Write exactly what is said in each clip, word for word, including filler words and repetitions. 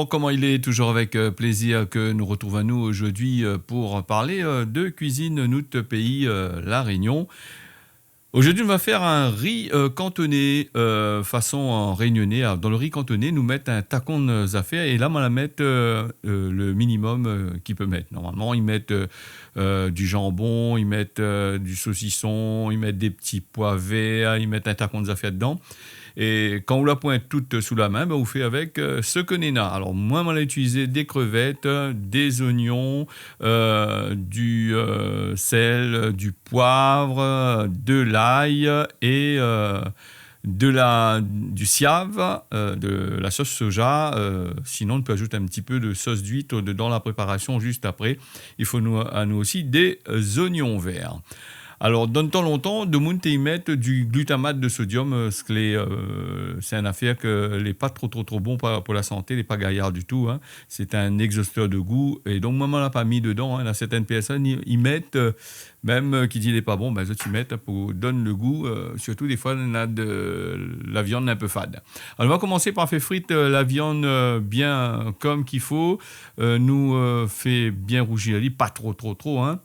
Bon, koman i lé, toujour avèk, euh, plézir ke nou retrouv anou zordi, euh, pou parl, euh, de kuizine nout péi, euh, La Rényon. Zordi nou va fé in ri, euh, kantoné, euh, fason, euh, rényoné. Alor, dan lo ri kantoné, nou mèt in takon, euh, zafèr, é la, moin la mèt, euh, euh, le minimum, euh, k'i pé mèt. Normalman, i mèt, euh, euh, du janbon, i mèt, euh, du sosison, i mèt dé ti poi vèr, i mèt in takon zafèr dedan. É kan ou la poin tout sou la min, bin, ou fé avèk, euh, sak ou néna. Alor, moin, moin la itiliz dé krevèt, dé zoignon, euh, du, euh, sèl, du poiv, de l'ay é, euh, de la, du siav, euh, de la sos soja. Euh, sinon, ou pé azout in ti pé de sos d'uit dedan la préparasion zis apré. I fo anou, anou osi dé, euh, zoignon vèr. Alor, dan tan lontan, demoun té i mèt du glutamat de sodium, euh, sak lé, euh, sé in afèr ke lé pa tro, tro, tro bon pa, pou la santé, lé pa gayar ditou, hein. Sé in égzostèr de gou. É donk, moin, moin la pa mi dedan, hein. Na sèrtin pèrsone, i, i mèt, euh, mèm, euh, ki di lé pa bon, bin, zot i mèt pou donn le gou, euh, sirtou défoi, na de la viann in pé fad. Alor, nou va komans par fé frir, euh, la viann, euh, bien, euh, konm k'i fo. Euh, nou, euh, fé bien rouzi ali, pa tro, tro, tro, hein.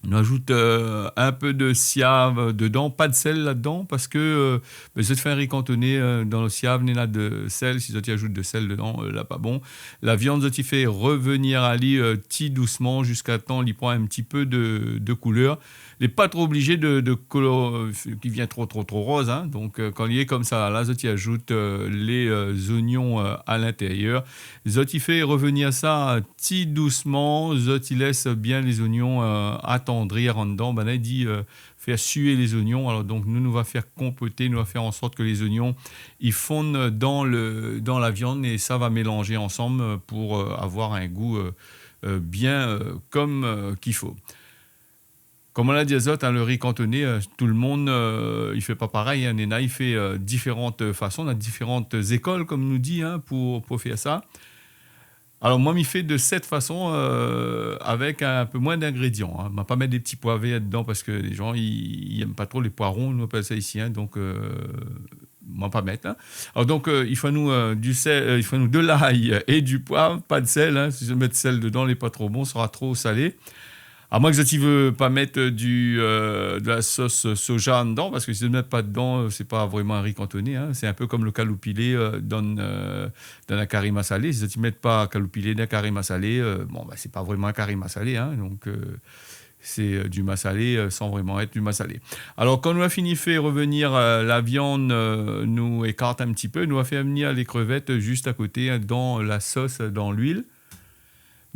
Nou azout, euh, in pé de siav dedan, pa de sèl ladan, parske, euh, bin, zot i fé in ri kantoné, euh, dan lo siav, néna de sèl, si zot i azout de sèl dedan, euh, la pa bon. La viann, zot i fé revenir ali, euh, ti dousman, ziska tan li pran in ti pé de, de koulèr. Lé pa tro oblizé de, de kolor, euh, k'i vien tro, tro, tro roz, hein. Donk, euh, kan li lé konmsa, la, zot i azout, euh, lé, euh, zoignon, euh, a l'intérièr. Zot i fé revenir sa, euh, ti dousman, zot i lès bien lé zoignon, euh, atandrir andan. Banna i di, euh, fé sué lé zoignon. Alor, donk, nou, nou va fé konpoté, nou va fé an sort ke lé zoignon i fonn dan le, dan la viann é sa va mélanzé ansanm, euh, pou, euh, avoir in gou, euh, euh, bien, euh, konm, euh, k'i fo. Konm moin la di azot, hein, le ri kantoné, euh, tout le moun, euh, i fé pa parèy, hein. Néna i fé, euh, diféran fason, na diféran zékol, konm nou di, hein, pou, pou fé sa. Alor, moin, mi fé de sèt fason, euh, avèk in pé moin d'ingrédian, hein. Ma pa mèt dé ti poi vèr dedan parske lé jan, i, i èm pa tro lé poi ron, nou apèl sa isi, hein. Donk, euh, moin pa mèt, hein. Alor, donk, euh, i fo anou, euh, du sèl, euh, i fo anou de l'ay é du poiv, pa de sèl, hein. Si zot i mèt sèl dedan, lé pa tro bon, sra tro salé. A moin ke zot i vé pa mèt, euh, du, euh, de la sos soja andan, parske si zot i mèt pa dedan, euh, sé pa vréman in ri kantoné, hein. Sé in pé konm le kaloupilé, euh, dan, euh, dan in kari masalé. Si zot i mèt pa kaloupilé dan in kari masalé, euh, bon, bin, sé pa vréman in kari masalé, hein. Donk, euh, sé, euh, du masalé, euh, san vréman èt du masalé. Alor, kan nou la fini fé revenir, euh, la viann, euh, nou ékart in ti pé, nou va fé revenir lé krevèt zis a koté, hein, dan la sos, dan luil.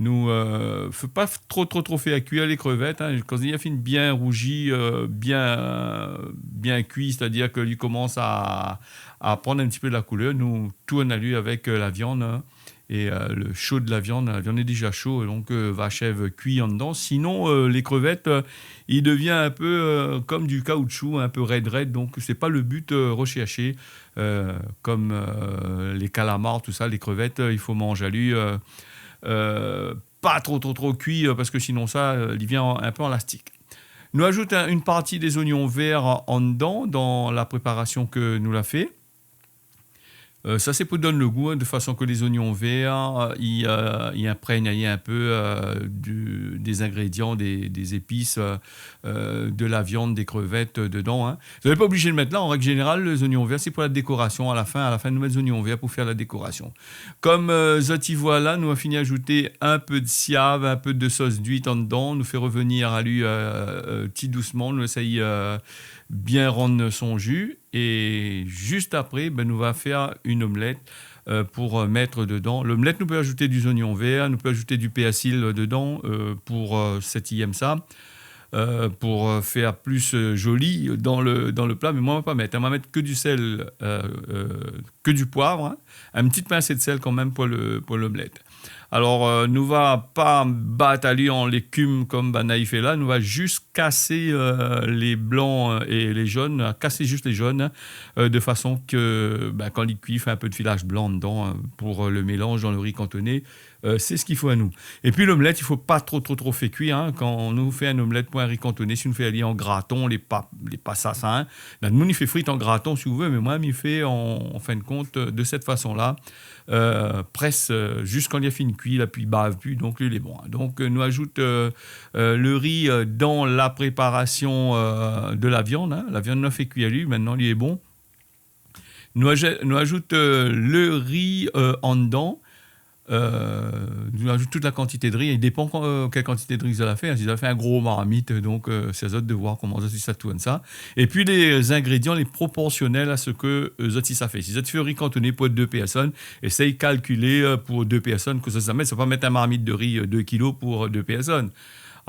Nou, euh, fé pa f-, tro, tro, tro fé kui lé krevèt, hein. Kan li la fine bien rouzi, euh, bien, bien kui, sétadir ke li komans a, a pran in ti pé de la koulèr, nou tourn ali avèk, euh, la viann, hein. É, euh, le sho de la viann, la viann lé déza sho, donk, euh, va ashèv kui andan. Sinon, euh, lé krevèt, euh, i devien in pé, euh, konm du kaoutshou, in pé rèd, rèd. Donk, sé pa le but, euh, reshèrshé. Euh, konm, euh, lé kalamar, tousa, lé krevèt, euh, i fo manz ali, euh, euh, pa tro, tro, tro kui, euh, parske sinon sa, euh, li vien in pé an lastik. Nou azout in, in parti dé zoignon vèr andan, dan la préparasion ke nou la fé. Euh, sa, sé pou donn le gou, hein, de fason ke lé zoignon vèr, euh, i, euh, i inprègn in pé, euh, du, dé zingrédian, dé, dé zépis, euh, euh, de la viann, dé krevèt, euh, dedan, hein. Zot lé pa oblizé de mèt la. An règ zénéral, lé zoignon vèr, sé pou la dékorasion. A la fin, a la fin, nou mèt zoignon vèr pou fé la dékorasion. Konm, euh, zot i voi la, nou la fini azout in pé de siav, in pé de sos d'uit andan. Nou fé revenir ali, euh, euh, ti dousman. Nou lès ali, euh, bien rann son ju. É zis apré, bin, nou va fé in omlèt, euh, pou, euh, mèt dedan. L'omlèt, nou pé azout du zoignon vèr, nou pé azout du pèrsi dedan, euh, pou, euh, sat i èm sa. euh, pou, euh, fé pli, euh, zoli dan le, dan le pla, mé moin, ma pa mèt, hein. Ma mèt ke du sèl, euh, euh, ke du poiv, hein. In ti pinsé de sèl kanmèm pou le, pou l'omlèt. Alor, euh, nou va pa bat ali an lékim konm banna i fé la, nou va zis kasé, euh, lé blan, euh, é lé zone, hein, kasé zis lé zone, hein, euh, de fason ke, bin, kan li kui, fé in pé de filaz blan dedan, hein, pou, euh, le mélanz dan le ri kantoné, Euh, sé sak i fo anou. Épi lomlèt, i fo pa tro, tro, tro fé kui, in. Kan nou fé in omlèt pou in ri kantoné, si nou fé ali an graton, lé pa, lé pa sa, sa, in. Néna demoun i fé frit an graton, si ou vé, mé moin, mi fé an, an fin de kont, euh, de sèt fason-la. Euh, prèsk, euh, ziska li la fine kui, la pi bav pi, donk li lé bon, in. Donk, euh, nou azout, euh, euh, le ri, euh, dan la préparasion, euh, de la viann, in. La viann, nou la fé kui ali, mintnan li lé bon. Nou aj-, nou azout, euh, le ri, euh, andan. Euh, nou azout tout la kantité de ri. I dépan kan-, euh, kèl kantité de ri zot la fé, in. Si zot la fé in gro marmit, donk, euh, sé a zot de voir koman zot i sa tourn sa. Épi lé zingrédian, lé proporsionèl a sak, euh, zot i sa fé. Si zot i fé ri kantoné pou dé pèrsone, éséy kalkilé, euh, pou dé pèrsone, kosa zot i sa mèt. Sa pa mèt in marmit de ri, euh, dé kilo pou, euh, dé pèrsone.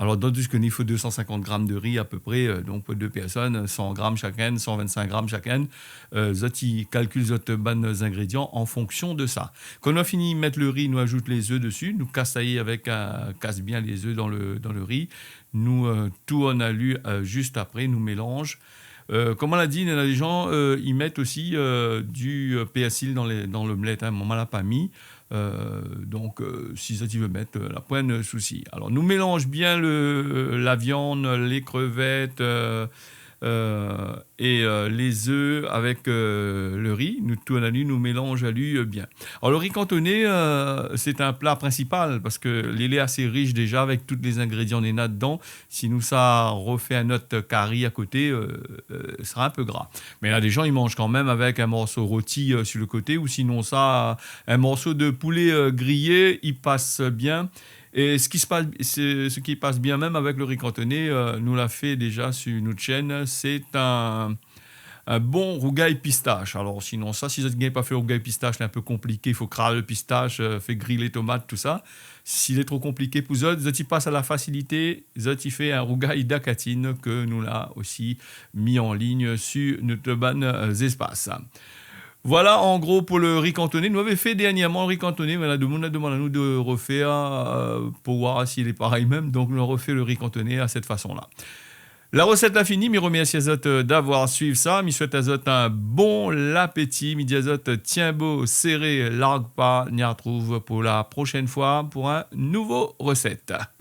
Alor, dan tout sak i fo dé san sinkant gram de ri apépré, euh, donk pou dé pèrsone, san gram shakinn, san vinn-sink gram shakinn, euh, zot i kalkil zot bann zingrédian an fonksion de sa. Kan nou la fini mèt le ri, nou azout lé zé dési, nou kas ali avèk, euh, kas bien lé zé dan le, dan le ri, nou, euh, tourn ali, euh, zis apré, nou mélanz. Euh, koman la di, néna dé jan, euh, i mèt osi, euh, du, euh, pèrsi dan lé, dan lomlèt, in. Moin, ma la pa mi. Euh, donk, euh, si zot i vé mèt, euh, la poin de sousi. Alor, nou mélanz bien le, la viann, lé krevèt, euh, euh, é, euh, lé zé avèk, euh, le ri. Nou tourn ali, nou mélanz ali, euh, bien. Alor, le ri kantoné, euh, sé in pla prinsipal parske li lé asé rish déza avèk tout lé zingrédian néna dedan. Si nou sa rofé in not kari a koté, euh, euh, sra in pé gra. Mé néna dé jan i manz kanmèm avèk in morso roti, euh, su le koté, ou sinonsa, in morso de poulé, euh, griyé, i pas bien. É sak i pas, sé, sak i pas bien mèm avèk le ri kantoné, euh, nou la fé déza su nout shèn, sé in, in bon rougay pistash. Alor, sinonsa, si zot i gingn pa fé rougay pistash, lé in pé konpliké, i fo kraz le pistash, euh, fé griy lé tomat, tousa. Si lé tro konpliké pou zot, zot i pas a la fasilité, zot i fé in rougay dakatine ke nou la osi mi an lign su nout bann, euh, zéspas. Voila, an gro, pou le ri kantoné. Nou lavé fé dèrnièrman le ri kantoné, mé la, demoun la domann anou de rofèr, euh, pou voir si lé parèy mèm. Donk, nou la rofé le ri kantoné a sèt fason-la. La rosèt la fini, mi romèrsi azot, euh, d'avoir suiv sa, mi souèt azot in bon lapéti, mi di azot, euh, tienbo séré, larg pa, ni artrouv pou la proshèn foi pou in nouvo rosèt.